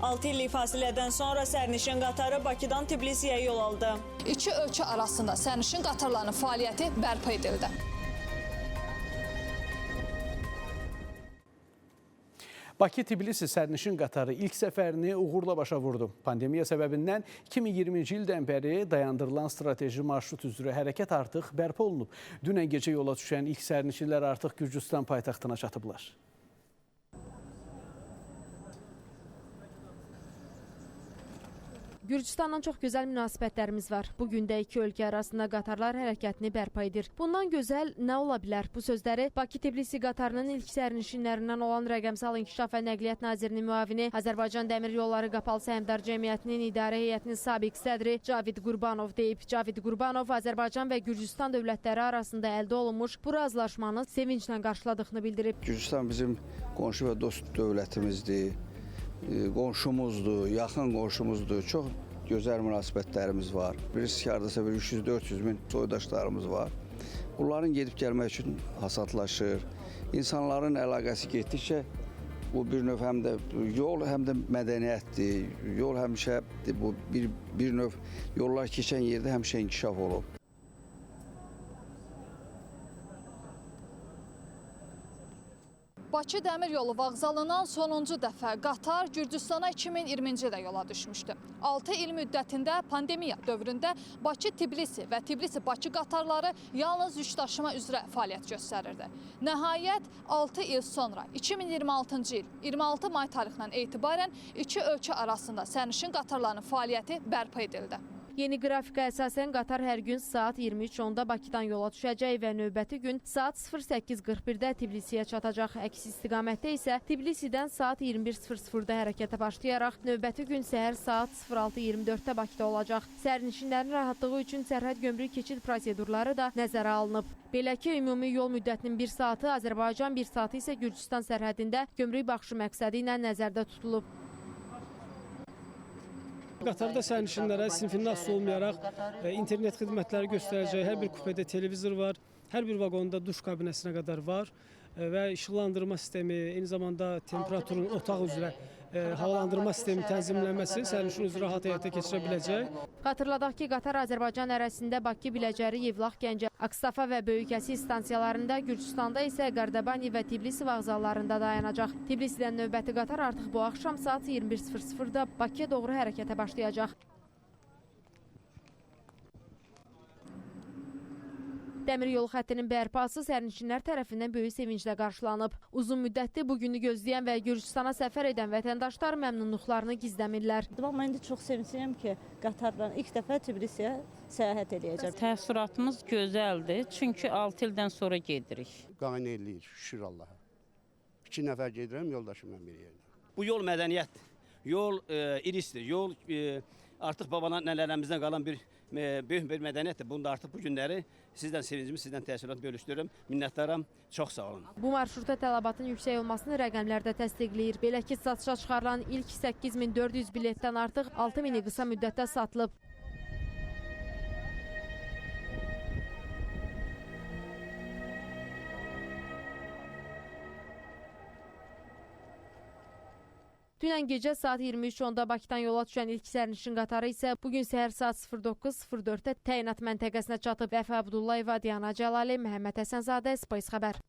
6 illik fasilədən sonra sərnişin qatarı Bakıdan Tbilisiyə yol aldı. İki ölkə arasında sərnişin qatarlarının fəaliyyəti bərpa edildi. Bakı-Tbilisi sərnişin qatarı ilk səfərini uğurla başa vurdu. Pandemiya səbəbindən 2020-ci ildən bəri dayandırılan strateji marşrut üzrə hərəkət artıq bərpa olunub. Dünən gecə yola düşən ilk sərnişinlər artıq Gürcüstan paytaxtına çatıblar. Gürcüstanla çox gözəl münasibətlərimiz var. Bu gün də iki ölkə arasında qatarlar hərəkətini bərpa edir. Bundan gözəl nə ola bilər? Bu sözləri Bakı-Tbilisi qatarının ilk sərnişinlərindən olan Rəqəmsal İnkişaf və Nəqliyyat Nazirinin müavini, Azərbaycan Dəmir Yolları Qapalı Səhmdar Cəmiyyətinin İdarə Heyətinin sabiq sədri Cavid Qurbanov deyib. Cavid Qurbanov Azərbaycan və Gürcüstan dövlətləri arasında əldə olunmuş bu razılaşmanı sevinclə qarşıladığını bildirib. Gürcüstan bizim qonşu və dost dövlətimizdir, qonşumuzdur, yaxın qonşumuzdur. Çox gözəl münasibətlərimiz var. Bilirsiniz ki, hardasa bir 300-400 min soydaşlarımız var. Bunların gedib gəlmək üçün asanlaşır. İnsanların əlaqəsi getdikcə bu bir növ həm də yol, həm də mədəniyyətdir. Yol həmişə bu bir növ yollar keçən yerdə həmişə inkişaf olub. Bakı dəmir yolu vağzalından sonuncu dəfə qatar Gürcüstana 2020-ci ildə yola düşmüşdü. 6 il müddətində pandemiya dövründə Bakı-Tbilisi və Tbilisi-Bakı qatarları yalnız yükdaşıma üzrə fəaliyyət göstərirdi. Nəhayət 6 il sonra 2026-cı il 26 may tarixindən etibarən iki ölkə arasında sərnişin qatarlarının fəaliyyəti bərpa edildi. Yeni qrafika əsasən qatar hər gün saat 23:10-da Bakıdan yola düşəcək və növbəti gün saat 08:41-də Tbilisiyə çatacaq. Əks istiqamətdə isə Tbilisidən saat 21:00-da hərəkətə başlayaraq növbəti gün səhər saat 06:24-də Bakıda olacaq. Sərnişinlərin rahatlığı üçün sərhəd gömrük keçid prosedurları da nəzərə alınıb. Belə ki, ümumi yol müddətinin 1 saatı Azərbaycan, 1 saatı isə Gürcüstan sərhədində gömrük baxışı məqsədi ilə nəzərdə tutulub. Qatarda sərnişinlərə sinfindən asılı olmayaraq internet xidmətləri göstərəcək. Hər bir kupedə televizor var, hər bir vaqonda duş kabinəsinə qədər var və işıqlandırma sistemi, eyni zamanda temperaturun otaq üzrə havalandırma sistemi tənzimlənməsi sərnişin üzrə rahat həyata keçirə biləcək. Xatırladaq ki, qatar Azərbaycan ərazisində Bakı, Biləcəri, Yevlax, Gəncə, Akstafa və Böyükəsi stansiyalarında, Gürcüstanda isə Qardabani və Tbilisi vağzallarında dayanacaq. Tbilisidən növbəti qatar artıq bu axşam saat 21:00-da Bakıya doğru hərəkətə başlayacaq. Dəmir yolu xəttinin bərpası sərnişinlər tərəfindən böyük sevinclə qarşılanıb. Uzun müddətli bu günü gözləyən və Gürcüstana səfər edən vətəndaşlar məmnunluqlarını gizləmirlər. Amma indi çox sevincliyəm ki, qatarla ilk dəfə Tbilisiyə səyahət eləyəcəm. Təəssüratımız gözəldir, çünki 6 ildən sonra gedirik. Qane eləyir, şükür Allaha. 2 nəfər gedirəm yoldaşımla bir yerdə. Bu yol mədəniyyətdir, yol irisdir, yol artıq babana nənələrimizdən qalan bir böyük bir mədəniyyətdir. Bunu da artıq bu günləri sizdən sevincimi, sizdən təəssürat bölüşdürürəm. Minnətdaram, çox sağ olun. Bu marşrutda tələbatın yüksək olmasını rəqəmlər də təsdiqləyir. Belə ki, satışa çıxarılan ilk 8400 biletdən artıq 6000-i qısa müddətdə satılıb. Dünən gecə saat 23:10-da Bakıdan yola düşən ilk sərnişin qatarı isə bugün səhər saat 09:04-də təyinat məntəqəsinə çatıb. Vəfa Abdullayeva, Diana Cəlali, Məhəmməd Həsənzadə, Space Xəbər.